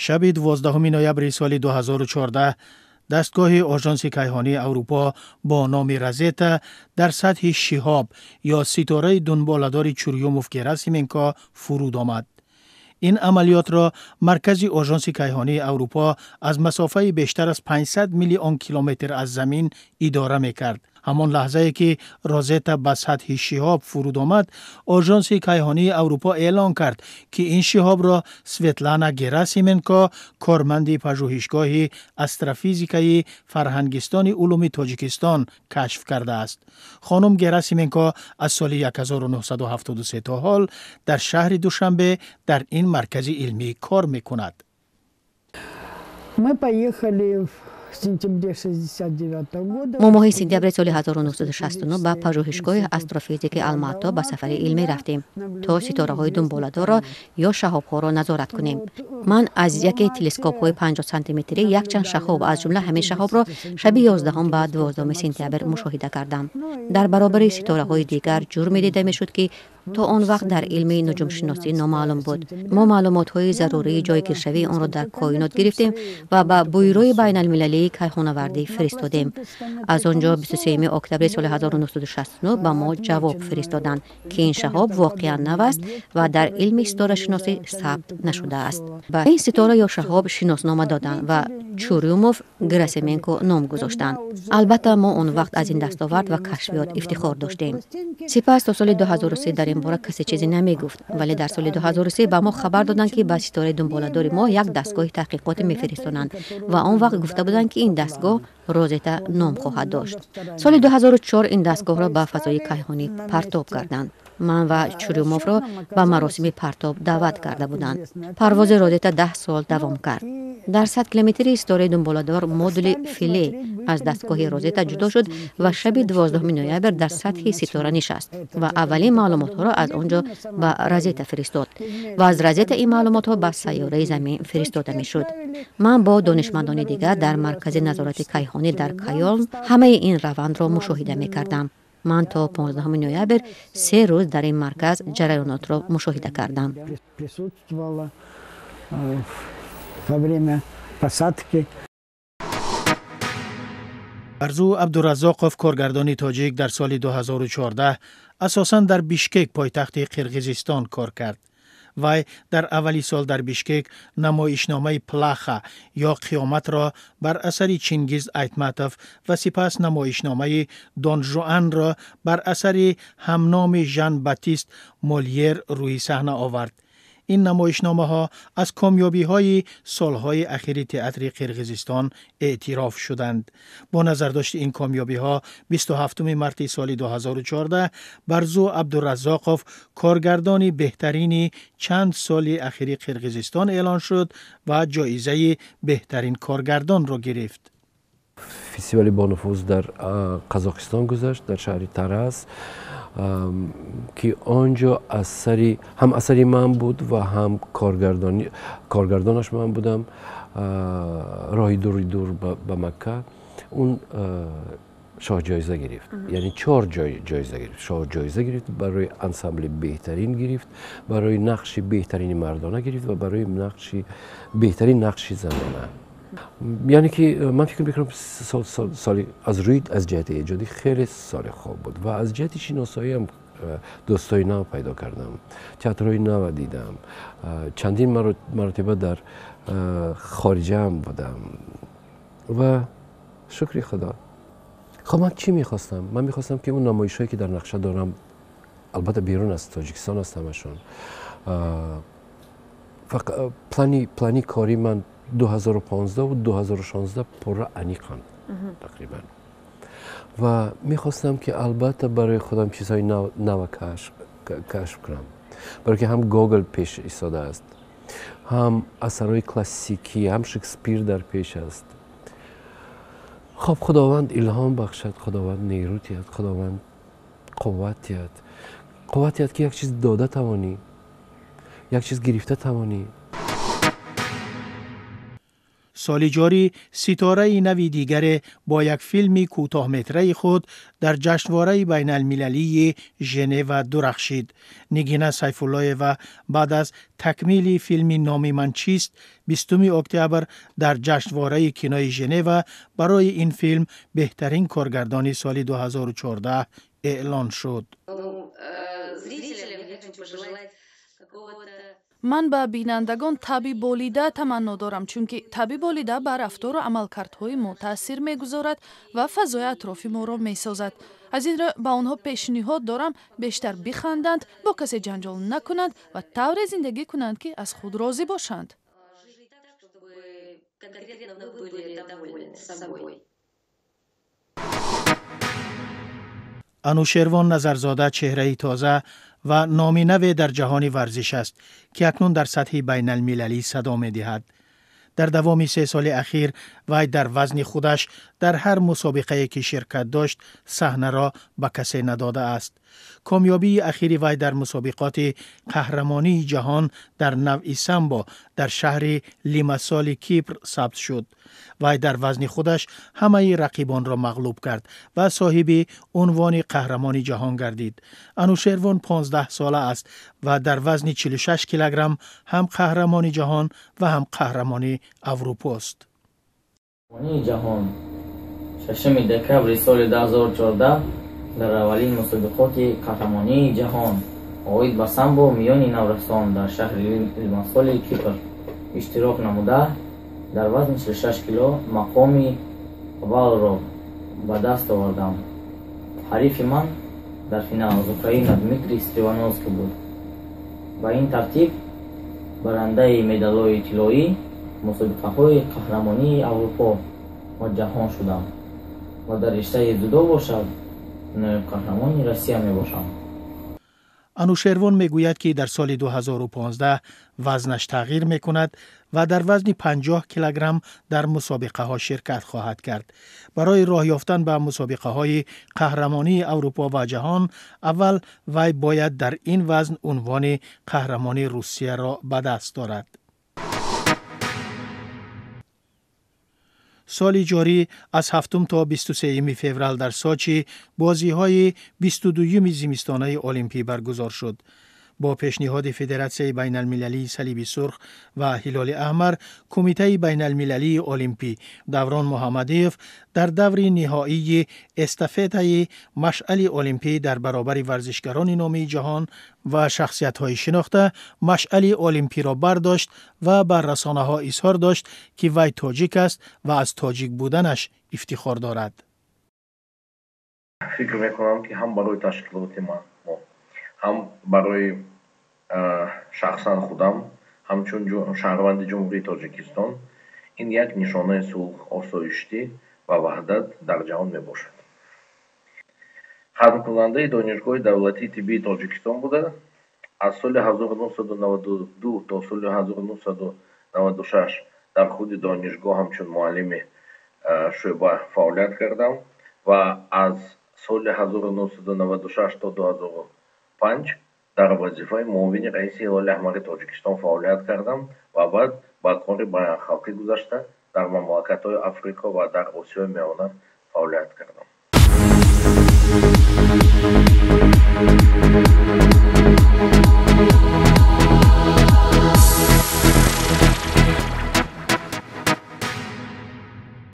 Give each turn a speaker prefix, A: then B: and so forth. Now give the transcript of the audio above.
A: Шаби 12 ноябри соли 2014 дастгоҳи Ожонси кайҳонии Аврупо бо номи Розетта дар сатҳи шиҳоб ё ситораи дунболадори Чурюмов-Герасименко фуруд омад. Ин амалиётро Маркази Ожонси кайҳонии Аврупо аз масофаи бештар аз 500 миллион километр аз Замин идора мекард. Ҳамон лаҳзае ки Розетта ба сатҳи шиҳоб фуруд омад, Ожонси кайҳонии Аврупо эълон кард, ки ин шиҳобро Светлана Герасименко, корманди пажӯҳишгоҳи астрофизикаи Фарҳангистони улуми Тоҷикистон, кашф кардааст. Хонум Герасименко аз соли 1973 то ҳол дар шаҳри Душанбе дар ин маркази илмӣ кор мекунад.
B: Мы поехали в сентябре 69 года.
C: Мо моҳи сентябри соли 1969 ба пажӯҳишгоҳи астрофизики Алмато ба сафари илмӣ рафтем, то ситораҳои дунболадорро ё шаҳобҳоро назорат кунем. Ман аз яке телескопҳои 50 сантиметрӣ якчанд шаҳоб, аз ҷумла ҳамин шаҳобро шаби 11 ба 12 сентябр мушоҳида кардам. Дар баробари ситораҳои дигар ҷурме дида мешуд, ки то он вақт дар илми нуҷумшиносӣ номаълум буд. Мо маълумотҳои зарурии ҷойгиршавии онро дар коинот гирифтем ва ба Бюрои байналмилалии кайҳонавардӣ фиристодем. Аз он ҷо 23 октябри соли 1969 ба мо ҷавоб фиристоданд, ки ин шаҳоб воқеан нав аст ва дар илми ситорашиносӣ сабт нашудааст. Ба ин ситора ё шаҳоб шиноснома доданд ва Чурюмов Герасименко ном гузоштанд. Албатта, мо он вақт аз ин дастовард ва кашфиёт ифтихор доштем. Сипас то соли 2003 дар ин бора касе чизе намегуфт, вале дар соли 2003 ба мо хабар доданд, ки ба ситораи дунболадори мо як дастгоҳи таҳқиқотӣ мефиристонанд ва он вақт гуфта буданд, ки ин дастгоҳ Розета ном хоҳад дошт. Соли 2004 ин дастгоҳро ба фазои кайҳонӣ партоб карданд. Ман ва Чурюмовро ба маросими партоб даъват карда буданд. Парвози Розета 10 сол давом кард. Дар 100 километри ситораи дунболадор модули Филе аз дастгоҳи Розета ҷудо шуд ва шаби 12 ноябр дар сатҳи ситора нишаст ва аввалин маълумотҳоро аз он ҷо ба Розета фиристод ва аз Розета ин маълумотҳо ба сайёраи Замин фиристода мешуд. Ман бо донишмандони дигар дар Маркази назорати кайҳонӣ дар Кайолн ҳамаи ин равандро мушоҳида мекардам. Ман то 15 ноябр 3 рӯз дар ин марказ ҷараёнотро мушоҳида кардам.
B: Присутствовала во время посадки.
A: Барзу Абдураззоқов, коргардони тоҷик, дар соли 2014 асосан дар Бишкек, пойтахти Қирғизистон, кор кард. Вай дар аввали сол дар Бишкек намоишномаи «Плаха» ё «Қиёматро» бар асари Чингиз Айтматов ва сипас намоишномаи «Дон Жуанро» бар асари ҳамноми Жан Батист Мольер рӯи саҳна овард. Ин намоишномаҳо аз комёбиҳои солҳои ахири театри Қирғизистон эътироф шуданд. Бо назардошти ин комёбиҳо 27 марти соли 2014 Барзу Абдураззоқов коргардони беҳтарини чанд соли ахири Қирғизистон эълон шуд ва ҷоизаи беҳтарин коргардонро гирифт.
D: Фестивали бонуфуз дар Қазоқистон гузашт, дар шаҳри Тараз, ки он ҷо асари ҳам асари ман буд ва ҳам коргардонаш ман будам, «Роҳи дури дур ба Макка». Он шоҳҷоиза гирифт, яъне чор ҷоиза гирифт: шоҳҷоиза гирифт, барои ансамбли беҳтарин гирифт, барои нақши беҳтарини мардона гирифт ва барои нақши беҳтарин нақши занона. Яъне ки ман фикр мекунам, соли аз рӯи аз ҷиҳати эҷодӣ хеле соли хуб буд ва аз ҷиҳати шиносоиам дӯстои нав пайдо кардам, театрҳои нава дидам, чандин маротиба дар хориҷаам будам ва шукри Худо. Хоб, ман чӣ мехостам? Ман мехостам, ки он намоишҳое, ки дар нақша дорам, албатта берун аз Тоҷикистон аст ҳамашон. Плани кори ман 2015 2016 пурра аниқанд тақрибан ва мехостам, ки албатта барои худам чизҳои нава кашф кунам, барое ки ҳам Гогол пеш истодааст, ҳам асарҳои классикӣ, ҳам Шекспир дар пеш аст. Хоб, Худованд илҳом бахшад, Худованд нерӯ диҳад, Худованд қувват диҳад, қувват диҳад, ки як чиз дода тавонӣ. як чиз гирифта тавонӣ.
A: Соли ҷорӣ ситораи нави дигаре бо як филми кӯтоҳметраи худ дар ҷашнвораи байналмилалии Женева дурахшид. Нигина Сайфуллоева баъд аз такмили филми «Номи ман чист» 20 октябр дар ҷашнвораи кинои Женева барои ин филм беҳтарин коргардони соли 2014 эълон шуд.
E: Ман ба бинандагон таби болида таманно дорам, чунки таби болида ба рафтору амалкардҳои мо таъсир мегузорад ва фазои атрофи моро месозад. Аз ин рӯ ба онҳо пешниҳод дорам бештар биханданд, бо касе ҷанҷол накунанд ва тавре зиндагӣ кунанд, ки аз худ розӣ бошанд.
A: Анушервон Назарзода чеҳраи тоза ва номи наве дар ҷаҳони варзиш аст, ки акнун дар сатҳи байналмилалӣ садо медиҳад. Дар давоми 3 соли ахир вай дар вазни худаш дар ҳар мусобиқае ки ширкат дошт саҳнаро ба касе надодааст. Комёбии ахири вай дар мусобиқоти қаҳрамонии ҷаҳон дар навъи самбо дар шаҳри Лимассоли Кипр сабт шуд. Вай дар вазни худаш ҳамаи рақибонро мағлуб кард ва соҳиби унвони қаҳрамони ҷаҳон гардид. Анушервон 15 сола аст ва дар вазни 46 килограмм ҳам қаҳрамони ҷаҳон ва ҳам қаҳрамони Аврупост.
F: Ҷаҳон 6 декабри соли 2014 дар аввалин мусобиқоти қаҳрамонии ҷаҳон оид ба самбо миёни наврасон дар шаҳри Лимассоли Кипр иштирок намуда, дар вазни 46 кило мақоми аввалро ба даст овардам. Ҳарифи ман дар финал аз Украина Дмитрий Стривановский буд. Ба ин тартиб барандаи медалҳои тиллоӣ мусобиқаҳои қаҳрамонии Аврупо ва ҷаҳон шудам ва дар риштаи дзюдо бошад ноиб қаҳрамони Россия мебошам.
A: Анушервон мегӯяд, ки дар соли 2015 вазнаш тағйир мекунад ва дар вазни 50 килограмм дар мусобиқаҳо ширкат хоҳад кард. Барои роҳ ёфтан ба мусобиқаҳои қаҳрамонии Аврупо ва ҷаҳон аввал вай бояд дар ин вазн унвони қаҳрамони Русияро ба даст дорад. Соли ҷорӣ аз 7 то 23 феврал дар Сочи бозиҳои 22-юми зимистонаи Олимпӣ баргузор шуд. Бо пешниҳоди Федератсияи байналмилалии Салиби Сурх ва Ҳилоли Аҳмар, Кумитаи байналмилалии Олимпӣ Даврон Муҳаммадиев дар даври ниҳоии эстафетаи машъали олимпӣ дар баробари варзишгарони номии ҷаҳон ва шахсиятҳои шинохта машъали олимпиро бардошт ва ба расонаҳо изҳор дошт, ки вай тоҷик аст ва аз тоҷик буданаш ифтихор дорад.
G: Фикр мекунам, ки ҳам барои ташкилоти мо, ҳам барои шахсан худам, ҳамчун шаҳрванди Ҷумҳурии Тоҷикистон, ин як нишонаи сулҳ, осоиштӣ ва ваҳдат дар ҷаҳон мебошад. Хатмкунандаи Донишгоҳи давлатии тиббии Тоҷикистон буда, аз соли 1992 то соли 1996 дар худи донишгоҳ ҳамчун муаллими шӯъба фаъолият кардам ва аз соли 1996 то 2005 дар вазифаи муовини раиси Ҳилоли Аҳмари Тоҷикистон фаъолият кардам ва баъд ба кори байналхалқӣ гузашта дар мамлакатҳои Африқо ва дар Осиёи Миёна фаъолият кардам.